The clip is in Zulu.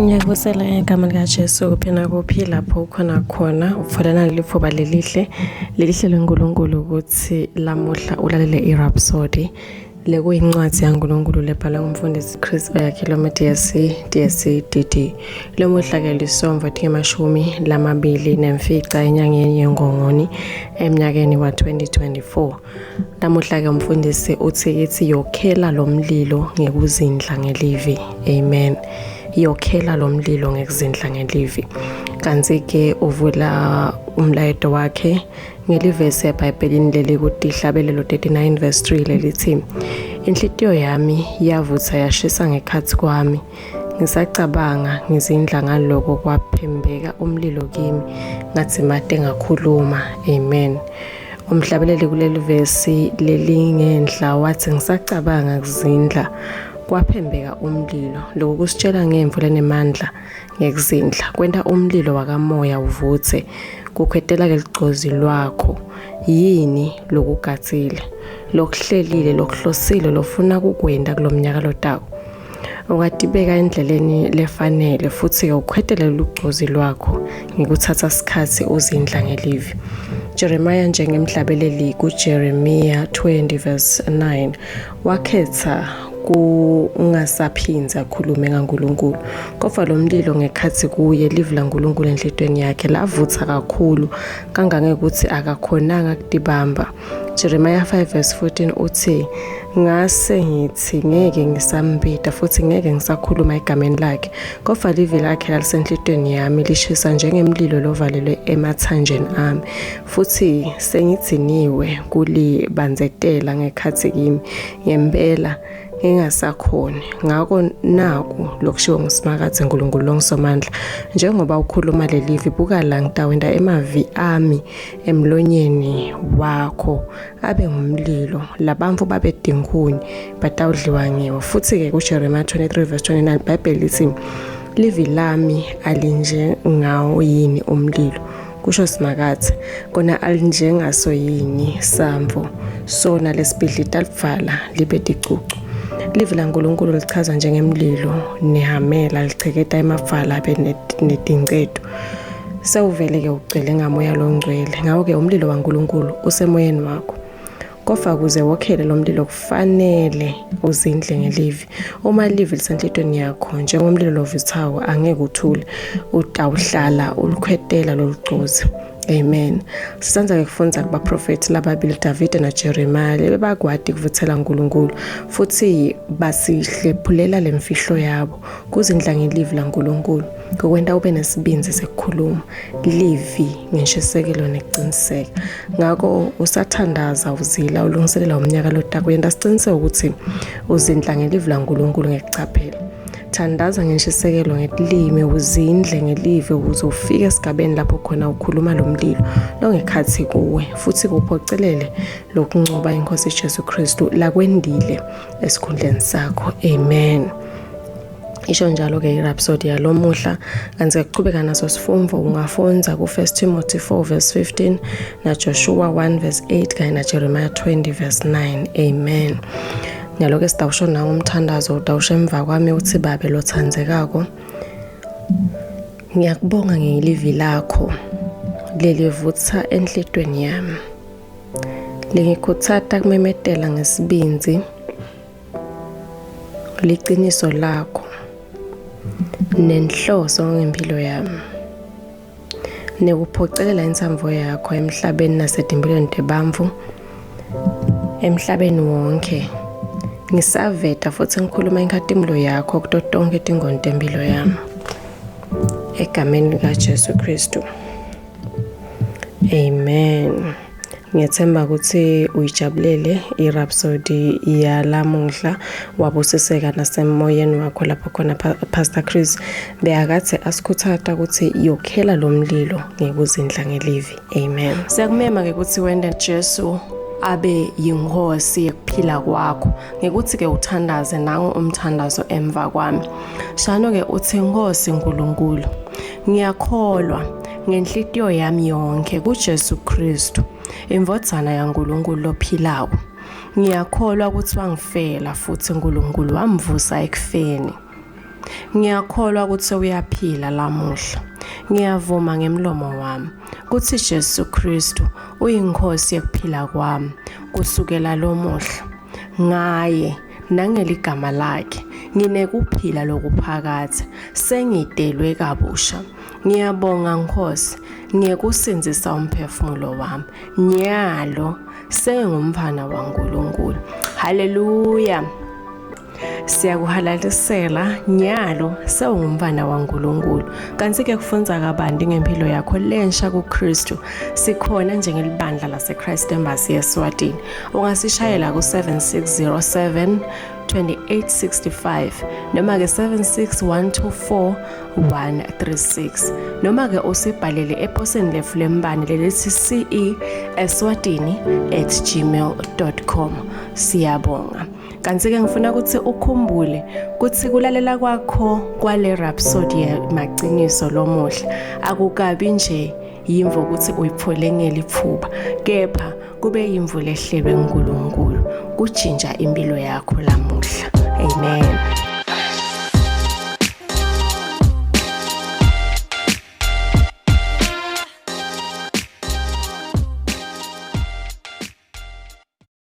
Ngiyakubusela ngegama likaJesu kuphi nakuphi lapho ukhona khona uthola naleli thuba lelihle lelihle leNkulunkulu ukuthi lamuhla ulalele iRhapsody le kuyincwadi yaNkulunkulu lebhalwe ngumfundisi Chris Oyakhilome DSC DSC DD. Lomuhla-ke lisomvo 25 enyangeni yeNgongoni emnyakeni wa-2024. Namuhla-ke umfundisi uthi kithi yokhela lo mlilo ngekuzindla ngelivi. Amen. Yokhela lo mlilo ngekuzindla ngelivi. Kanti-ke uvula umlayeto wakhe ngelivesi eBhayibhelini leli kuTihlabelelo 39 verse 3 lelithi inhlitiyo yami yavutha yashisa ngekhathi kwami ngisacabanga ngizindla ngaloko kwaphembeka umlilo kimi ngathi mate ngakhuluma. Amen. Umhlabeleli kuleli vesi lelingenhla wathi ngisacabanga kuzindla kwaphembeka umlilo. Lokhu kusitshela ngemvu lenemandla ngekuzindla kwenta umlilo wakamoya uvuthe kukhwetela-ke ligcozi lwakho. Yini lokugatsile lokuhlelile lokuhlosile lofuna kukwenta kulo mnyaka lotako? Ungatibeka endleleni lefanele futhi-ke ukhwetele lugcozi lwakho ngekuthatha sikhathi uzindla ngelivi. Jeremiah njengemhlabeleli kuJeremiya 20 verse 9 wakhetha kungasaphindzi akhulume ngaNkulunkulu. Kodwa lo mlilo ngekhathi kuye livi laNkulunkulu enhlitweni yakhe lavutha kakhulu kangangekuthi akakhonanga kutibamba. Jeremiah 5 verse 14 uthi ngase ngithi ngeke ngisambida futhi ngeke ngisakhuluma egameni lakhe kodwa livi lakhe lalisenhlitweni yami lishisa njengemlilo lovalelwe emathanjeni ami futhi sengigciniwe kulibandzetela ngekhathi kimi ngempela ngingasakhoni. Ngako naku lokushiwo nguSimakadze Nkulunkulu longisomandla, njengoba ukhuluma lelivi, buka la ngitawenta emavi ami emlonyeni wakho abe ngumlilo, labantfu babe tinkhuni batawudliwa ngiwo. Futhi-ke kuJeremiya 23 verse 29 iBhayibheli lithi livi lami alinjengawo yini umlilo kusho Simakadze, kona alinjengaso yini samvo sona lesibhidlita livala libe ticucu. Livi laNkulunkulu lichaza njengemlilo nehamela licheketa emavala abe netincetu. Sewuvele-ke ugcwele ngamoya longcwele, ngako-ke umlilo waNkulunkulu usemoyeni wakho. Kodwa kuze wokhele lo mlilo kufanele uzindle ngelivi. Uma livi lisenhlitweni yakho njengomlilo lovuthayo angeke uthule, utawuhlala ulikhwetela lolugcozi. Amen. Sisandza-ke kufundza kubaprofethi lababili Davide naJeremiya lebebakwati kuvuthela uNkulunkulu futhi basihlephulela lemfihlo yabo kuzindla ngelivi laNkulunkulu kukwenta ube nesibindzi sekukhuluma livi ngenshisekelo nekuqiniseka. Ngako usathandaza uzila ulungiselela umnyaka lotako yenta siciniseke ukuthi uzindla ngelivi laNkulunkulu ngekucaphela. Thandaza ngenshisekelo ngetilimi uzindle ngelivi ukuze ufike esigabeni lapho khona ukhuluma lo mlilo longekhathi kuwe futhi kuphocelele lokuncoba inkosi Jesu Kristu lakwendile esikhundleni sakho. Amen. Isho njalo-ke i-Rhapsody yalomuhla kanti siyaqhubeka naso sifundvo ungafundza ku-1 Timothy 4 verse 15 naJoshua 1 verse 8 kanye naJeremiah 20 verse 9. Amen. Nyalo-ke sitawusho nangu umthandazo utawusho emva kwami uthi babe lothandzekako ngiyakubonga ngelivi lakho lelivutsa enhlitweni yami lingikhutsata kumemetela ngesibindzi Liqiniso lakho nenhloso ngempilo yami nekuphocelela insamvo yakho emhlabeni nasetimpilweni tebantfu emhlabeni wonke ngisaveta futhi ngikhuluma inkhatimulo yakho kuto tonke tingoni tempilo yami egameni likaJesu Kristu. Amen. Ngiyethemba ukuthi uyijabulele i-Rhapsody yalamuhla wabusiseka nasemoyeni wakho lapho khona Pastor Chris beyakathe asikhuthata ukuthi yokhela lo mlilo ngekuzindla ngelivi. Amen. Siyakumema ke ukuthi wende Jesu abe yinkosi yekuphila kwakho ngekuthi ke uthandaze nangu umthandazo emva kwami. Shano ke uthi Nkosi uNkulunkulu ngiyakholwa ngenhlitiyo yami yonke kuJesu Kristu indvodzana yaNkulunkulu lophilako. Ngiyakholwa ukuthi wangifela futhi uNkulunkulu wamvusa ekufeni. Ngiyakholwa ukuthi uyaphila lamuhla. Ngiyavuma ngemlomo wami kutsi Jesu Kristu uyinkosi yekuphila kwami kusukela lomuhla. Ngaye nangeligama lakhe nginekuphila lokuphakadze, sengidelwe kabusha. Ngiyabonga Nkosi ngekusindzisa umphefumulo wami. Nyalo sengumfana waNkulunkulu. Haleluya. Siyakuhalalisela nyalo sewungumfana waNkulunkulu. Kanti-ke kufundza kabanti ngempilo yakho lensha kuKristu sikhona njengelibandla laseChrist Embassy eSwatini. Ungasishayela ku-7607 2865 noma-ke 76124 136 noma-ke usibhalele eposeni letfu lembane lelithi ce eswatini at gmail com. Siyabonga. Kanti-ke ngifuna ukuthi ukhumbule ukuthi kulalela kwakho kwale Rhapsody yemaciniso lomuhla akukabi nje yimvo ukuthi uyithole ngeliphuba, kepha kube yimvo lehlelwe nguNkulunkulu kujinja impilo yakho lamuhla. Amen.